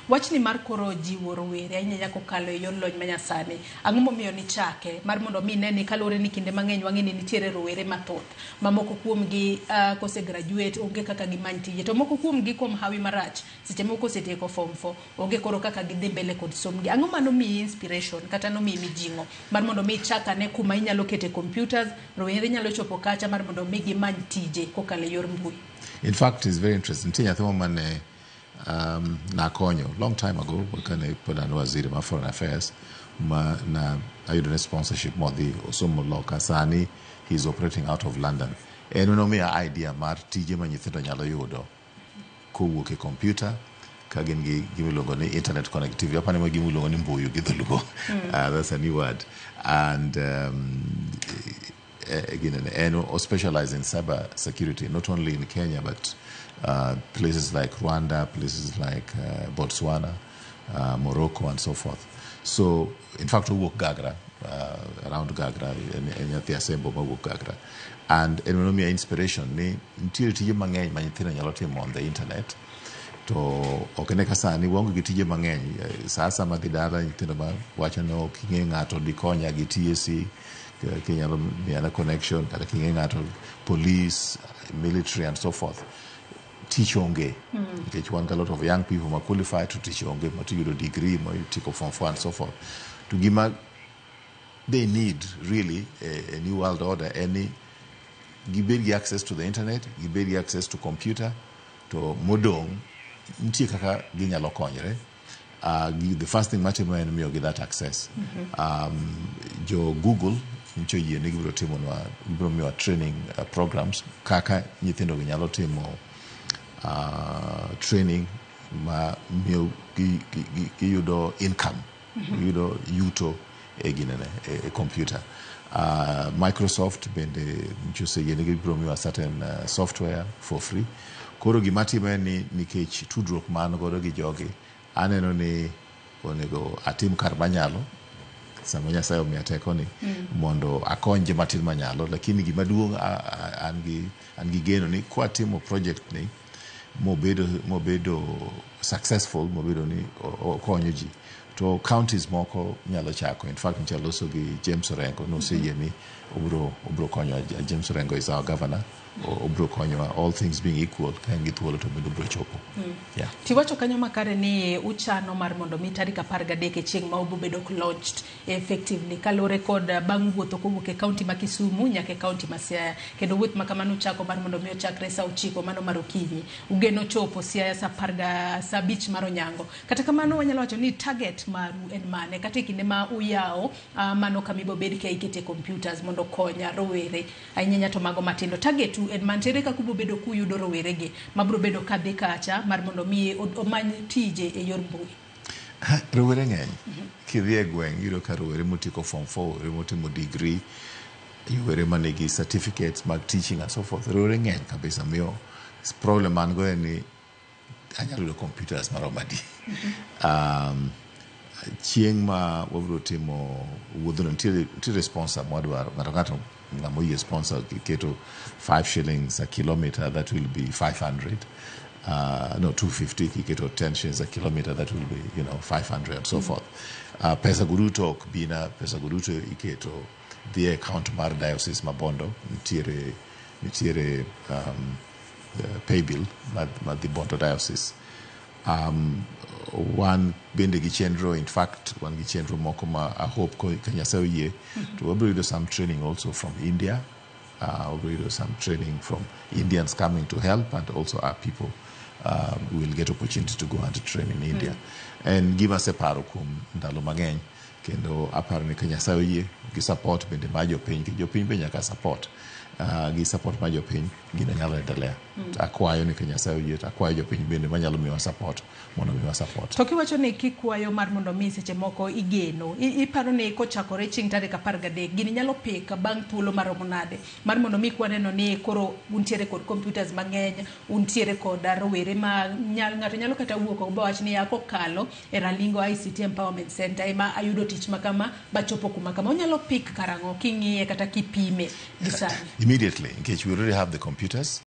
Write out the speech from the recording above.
Wachni mar koro jiwo rowere ahinya ahinya kokalo e yor lony manyasani. Ang'o momiyo nichake? Mar mondo mi ine ni kaluwore ni kinde mang'eny wang'e ni nitiere rowere mathoth ma moko kuomgi kose graduate onge kaka gimany tije. To moko kuomgi kuom hawi marach seche moko kosetieko form 4 onge koro kaka gidhi mbele kod sombgi. Ang'o manomiyi inspiration kata nomiyi mijing'o mar mondo mi ichak ane kuma inyalo kete computers, rowere nyalo chopo kacha mar mondo mi gimany tije kokalo e yor mbui? In fact, it's very interesting. Nitie nyathi moro mane nakonyo long time ago kane pod an waziri mar foreign affairs, ma na ayudo ne sponsorship modhi osomo loka. Sani he is operating out of London. En nomiya idea mar tije ma nyithindo nyalo yudo kowuok e computer ka gin gi gima iluongo ni internet connectivity. Apani ma gima iluongo ni mbuyu gi dholuo. That's a new word. And again, en o specialize in cyber security, not only in Kenya but places like Rwanda, places like Botswana, Morocco and so forth. So in fact owuok Gagra, around Gagra, en nyathi Asembo mawuok Gagra. And en nomiya inspiration ni nitiere tije mang'eny ma nyithindo nyalo timo on the internet. To ok ine ka sani waonge gi tije mang'eny. Sa asaya madhi dala, nyithindo ma wacho ni ok ing'e ng'ato dikonya gi TSC, kinyalo miyana connection, kata king'e ng'ato police, military and so forth. Tich onge nikech wan gi a lot of young people ma qualified to tich onge, ma tiyudo degree, ma tieko form 4 and so forth. To gima they need really, a new world order en ni gibed gi access to the internet, gibed gi access to computer, to modong' nitie kaka ginyalo konyre. The first thing matimo en miyogi that access. Jo Google nyicho oyie ni gibiro timonwa, gibiro miyowa training programs kaka nyithindo gi nyalo timo training ma miyo giyudo income, giyudo yuto e ginene e computer. Microsoft bende nyicho oseyie ni gibiro miyowa certain software for free. Koro gima timo en ni nikech tudruok ma an godo gi jogi, aneno ni onego atim kar manyalo sama Nyasaye omiya teko ni mondo akony joma tin manyalo. Lakini gima duong', an gi geno ni kwatimo project ni mobedo successful, mobedo ni okonyo ji, to counties moko nyalo chako. In fact, nyicha loso gi James Orengo, noseyie ni obiro konyo. James Orengo is our governor. Obiro konyowa, all things being equal, ka en gi thuolo to bende obiro chopo, yeah. Tiwacho kanyo makare ni uchano mar mondo mi tarik 13 e chieng' ma obobedo launched effectively, kaluwore kod bang' wuotho kowuok e kaunti ma Kisumu nyaka e kaunti ma Siaya. Kendo wuoth ma kamano uchako mar mondo mi ochakre sa 9 mano mar okinyi, ugeno chopo Siaya sa apar ga sa 5 mar onyango. Kata kamano, wanyalo wacho ni target maru en mane kata e kinde ma uyawo mano kama ibobed ka ikete computers mondo okonya rowere ahinya ahinya to mago matindo? Target u en mantiere kaka ubobedo kuyudo rowere gi mabiro bedo kadhi kacha mar mondo mi omany tije e yor mbui? Rowere ng'eny. Kidhi e gweng', iyudo ka rowere motieko form 4, rowere motimo degree, rowere manigi certificates mag teaching and so forth. Rowere ng'eny kabisa. Miyo problem an go en ni anyalo yudo computers maromo adi? Chieng' ma wabiro timo wuodhno, nitiere sponsor mwadwaro. Ng'ato ng'ato ng'ama oyie sponsor keto 5 shillings a kilometer, that will be 500, no, 250. Kiketo 10 shillings a kilometer, that will be 500 and so forth. Pesa go duto ok bina, pesa go duto iketo dhi e account mar diocese ma Bondo. Nitiere pay bill ma dhi Bondo diocese. Wan bende gi chenro, in fact wan gi chenro moko ma I hope ka Nyasaye oyie to wabiro yudo some training also from India. Wabiro yudo some training from Indians coming to help, and also our people will get opportunity to go and train in India. En gima aseparo kuom ndalo mang'eny, kendo aparo ni ka Nyasaye oyie gi support bende mar jopiny, ki jopiny be nyaka support, gi support mar jopiny, gino nyalo endelea. Akwayo ni ka Nyasaye oyie to akwayo jopiny bende manyalo miyowa support mondo miwa support. To kiwacho ni kikwayo mar mondo mi seche moko igeno, iparo ni kochakore chieng' tarik 13 gini nyalo pik bang' thuolo maromo nade mar mondo mi kwaneno ni koro untiere kod computers mang'eny, untiere kod rowere ma ng'ato nyalo kata wuok oko bawach ni ya kokalo e Ralingo ICT Empowerment Center ema ayudo tich makama bachopo kuma kama? Onyalo pik karang'o king'iye kata kipime gi sani? Immediately, nikech we already have the computers.